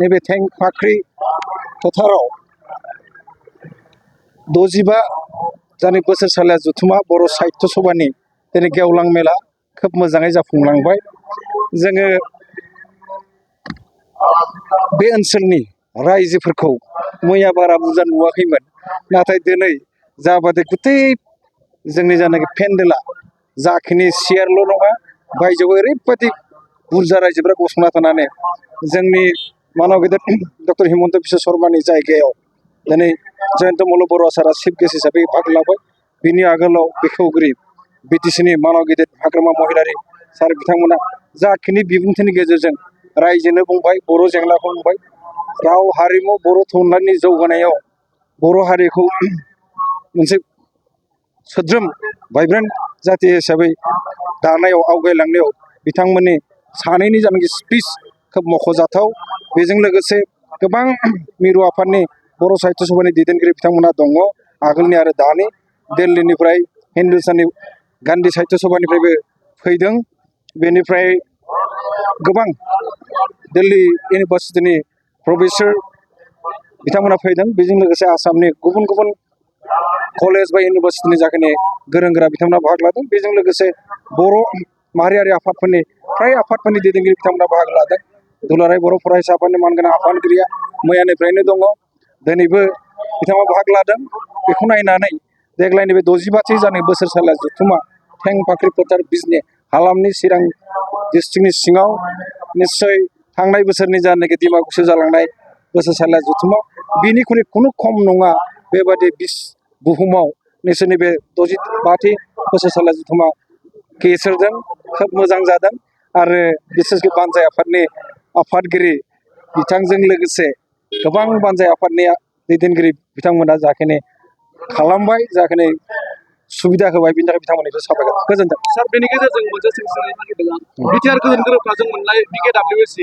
नैबे थेंफाख्रि फोथाराव 65 जानि बोसोरसालिया जथुमा बर' साहित्य सभानि दिनै गेवलां मेला खोब मोजाङै जाफुंलांबाय। जोङो बे ओनसोलनि रायजोफोरखौ मैया बारा बुरजा नुवाखैमोन, नाथाय दिनै जाबादि गुतै जोंनि जानाखि पेन्डेला जाखिनि सियारल' नङा, बायजोआव ओरैबायदि बुरजा रायजोफ्रा गसंना थानानै जोंनि मानव गेदेर डक्टर हिमन्त बिश्व शर्मानि जायगायाव दिनै जयन्त मल्ल बर' सारा चिफ गेस्ट हिसाबै भाग लाबाय। बिनि आगोलाव बेखेवगिरि बिटिसिनि मानव गेदेर हाग्रामा महिलारि सार बिथांमोना जाखिनि बिबुंथिनि गेजेरजों रायजोनो बुंबाय, बर' जेंनाखौ बुंबाय, राव हारिमु बर' थुनलाइनि जौगानायाव बर' हारिखौ मोनसे सोद्रोम भाइब्रेन्ट जाति हिसाबै दानायाव आवगायलांनायाव बिथांमोननि सानैनि जानाखि स्पिच खोब मख'जाथाव। बेजों लोगोसे गोबां मिरु आफादनि बर' साहित्य सभानि दैदेनगिरि बिथांमोना दङ, आगोलनि आरो दानि। दिल्लीनिफ्राय हिन्दुस्तानी गान्धी साहित्य सभानिफ्रायबो फैदों। बेनिफ्राय गोबां दिल्ली इउनिभार्सिटिनि प्रफेसर बिथांमोना फैदों। बेजों लोगोसे आसामनि गुबुन गुबुन कलेज बा इउनिभार्सिटिनि जाखिनि गोरों गोरा बिथांमोना बाहागो लादों। बेजों लोगोसे बर' माहारियारि आफादफोरनि फ्राय आफादफोरनि दैदेनगिरि बिथांमोना बाहागो लादों। दुलाराय बर' फरायसा आफादनि मानगोनां आफादगिरिया मैयानिफ्रायनो दङ, दिनैबो बिथाङा बाहागो लादों। बेखौ नायनानै देग्लायनि बे 65थि जानाय बोसोरसालिया जथुमा थेंफाख्रि फोथार बिजनि हालामनि चिरां डिस्ट्रिक्टनि सिङाव निस्सय थांनाय बोसोरनि जानाखि डिमाकुसि जालांनाय बोसोरसालिया जथुमा बिनिख्रुइ खुनु खम नङा। बेबादि बुहुमाव निस्सय नैबे 65थि बोसोरसालिया जथुमा गेसोरदों, खोब मोजां जादों। आरो बिसेसके बानजाय आफादनि आफादगिरि बिथांजों लोगोसे गोबां बानजाय आफादनि दैदेनगिरि बिथांमोना जाखिनि खालामबाय, जाखिनि सुबिदा होबाय, बिनि थाखाय बिथांमोननिफ्राय साबायखर। गोजोन्थों। सार, बेनि गेजेरजों मोनसे सोंथि सोंनो नागिरदों आं। बिटिआर गोजोन गोरोबथाजों मोननाय BKWSC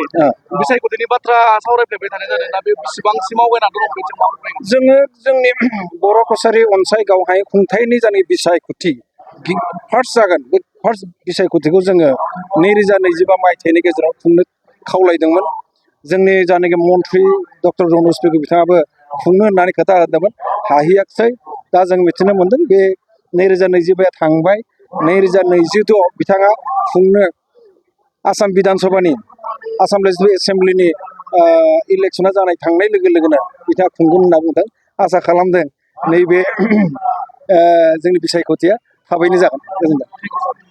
बिसायख'थिनि बाथ्रा सावरायफ्लेबाय थानाय जादों। दा बे बेसेबांसिम आवगायना दं बेजों मा फोरमायगोन? जोङो जोंनि बर' कसारि अनसायगावहाय खुंथायनि जानि बिसायख'थि फार्स्ट जागोन। बे फार्स्ट बिसायख'थिखौ जोङो 2025 मायथाइनि गेजेराव खुंनो खावलायदोंमोन। जोंनि जानाखि मन्थ्रि डक्टर रनज पेगु बिथाङाबो खुंनो होननानै खोथा होदोंमोन, हाहैयाखिसै। दा जों मिथिनो मोन्दों बे 2025 थांबाय, 2026 बिथाङा खुंनो आसाम बिधान सभानि आसाम लेजिस्लेटिभ एसेम्ब्लिनि इलेक्सना जानाय थांनाय लोगो लोगोनो बिथाङा खुंगोन होनना बुंदों। आसा खालामदों नैबे जोंनि बिसायख'थिया थाबैनो जागोन। गोजोन्थों।